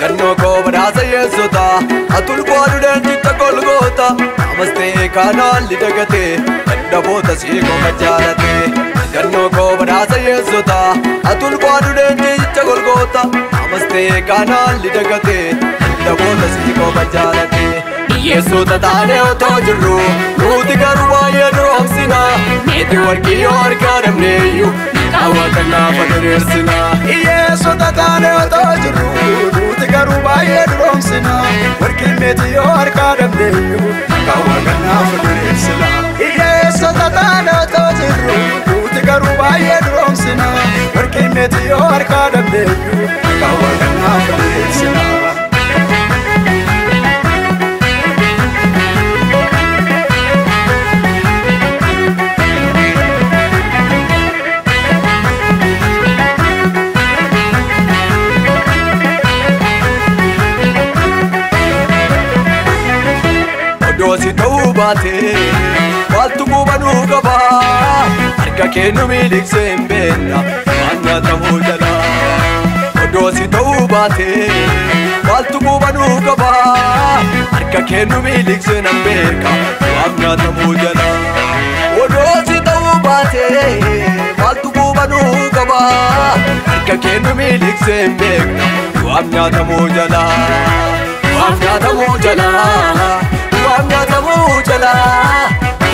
Gannoo koo badhaasa yeessota atul kwaadu leenjicha golgoota namastee kanaan lidagatee dadhaboota sii koma jaalatee. Gannoo koo badhaasa yeessota atul kwaadu leenjicha golgoota namastee kanaan lidagatee dadhaboota sii koma jaalatee. Yeessota taanee otoo jirru nuti garuu baay'ee duroomsina meetii warqii yoo harkaa dhabneeyyuu maqaa kanaaf diriirsina. Yeessota taanee otoo jirru nuti garuu baay'ee duroomsina warqii meetii yoo harkaa dhabneeyyuu maqaa kanaaf diriirsina. Yeessota taanee otoo jirru nuti garuu baay'ee duroomsina warqii meetii yoo harkaa dhabneeyyuu maqaa kanaaf diriirsina. Odoosi ta'uu baatee maaltu qubanuu qaba harka kennu miidhagsee hin beekna waan nyaatamuu jala. Odoosi ta'uu baatee maaltu qubanuu qaba harka kennu miidhagsee nan beeka waan nyaatamuu jala. Odoosi ta'uu baatee maaltu qubanuu qaba harka kennu miidhagsee hin beekna waan nyaatamuu jala. Waan nyaatamuu jala. Waan nyaatamuu jala,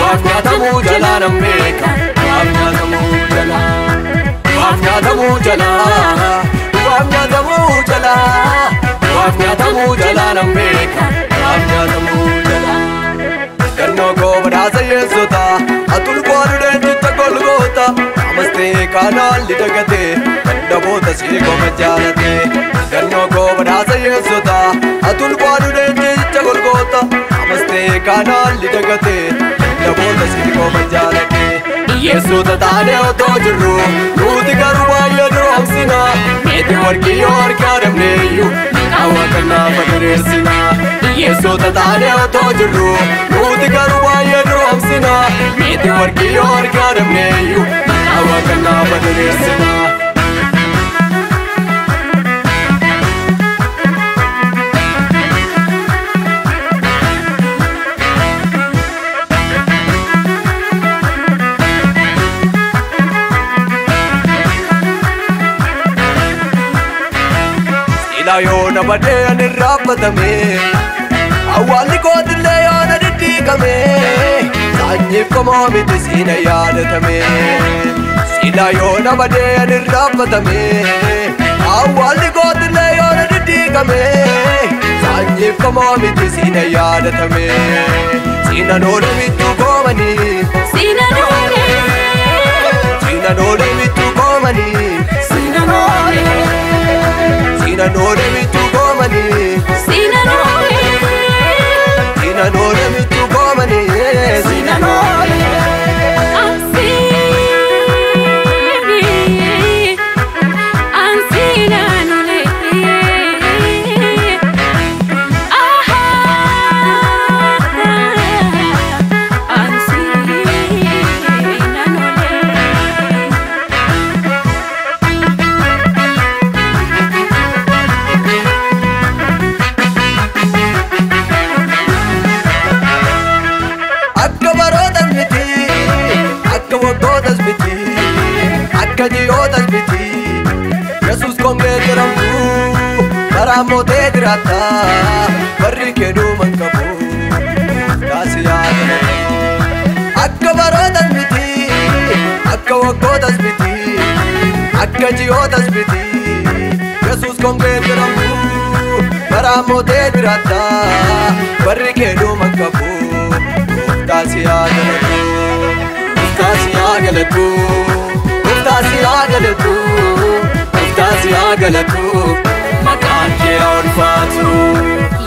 waan nyaatamuu jala nan beeka. Waan nyaatamuu jala, waan nyaatamuu jala, waan nyaatamuu jala, waan nyaatamuu jala nan beeka. Waan nyaatamuu jala. Gannoo koo badhaasa yeessota atul kwaadu leenjicha golgoota namastee kanaan lidagatee dadhaboota sii koma jaalatee. Gannoo koo badhaasa yeessota atul kwaadu leenjicha golgoota namastee kanaan lidagatee dadhaboota sii koma jaalatee. Yeessota taanee otoo jirru nuti garuu baay'ee duroomsina meetii warqii yoo harkaa dhabneeyyuu maqaa kanaaf diriirsina. Yeessota taanee otoo jirru nuti garuu baay'ee duroomsina meetii warqii yoo harkaa dhabneeyyuu maqaa kanaaf diriirsina. Yoona badee ani raabbatame awwaalli kootillee yoona diddiigame saanyiif qomoo miti siina yaadatame. Sila yoona badee ani raabbatame awwaalli kootillee yoona diddiigame saanyiif qomoo miti siina yaadatame. Siina noole mittuu koomanii Siina noole siina noole mittuu koomanii Siina noole siina noole mittuu koomanii Siina noole siina noole mittuu koomanii Siina noole Ansiini Ansiina noole Aha Ansiina noole. Akka barootas miti akka waggootas miti akka ji'ootas miti Yesuus kongee jedhamtu karaa mootee jiraatta barri kee dhuman qabu taasi yaadalatu. Akka barootas miti akka waggootas miti akka ji'ootas miti Yesuus kongee jedhamtu karaa mootee jiraatta barri kee dhuman qabu. Gooftaa yaa galatu, gooftaa yaa galatu, gooftaa yaa galatu, gooftaa yaa galatu, maqaan kee haa ulfaatu.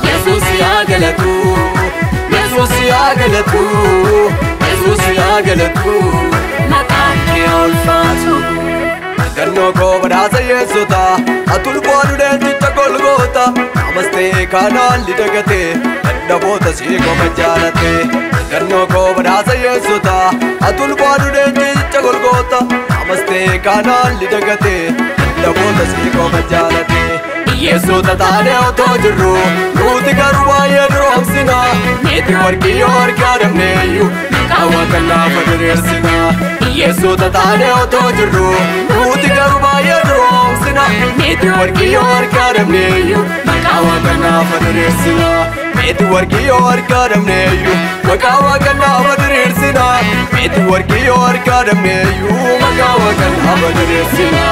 Yesuus yaa galatu, Yesuus yaa galatu, Yesuus yaa galatu, Maqaan kee haa ulfaatu. Gannoo koo badhaasa yeessota atul kwaadu leenjicha golgoota namastee kanaan lidagatee dadhaboota sii koma jaalatee. Gannoo koo badhaasa yeessota atul kwaadu leenjicha golgoota namastee kanaan lidagatee dadhaboota sii koma jaalatee. Hiyyeessota taanee otoo jirru nuti garuu baay'ee duroomsina. Meetii warqii yoo harkaa dhabneeyyuu maqaa Waaqayyoof diriirsina. Hiyyeessota taanee otoo jirru nuti garuu baay'ee duroomsina. Meetii warqii yoo harkaa dhabneeyyuu maqaa Waaqayyoof diriirsina. Meetii warqii yoo harkaa dhabneeyyuu maqaa Waaqayyoof diriirsina. Meetii warqii yoo harkaa dhabneeyyuu maqaa Waaqayyoof diriirsina.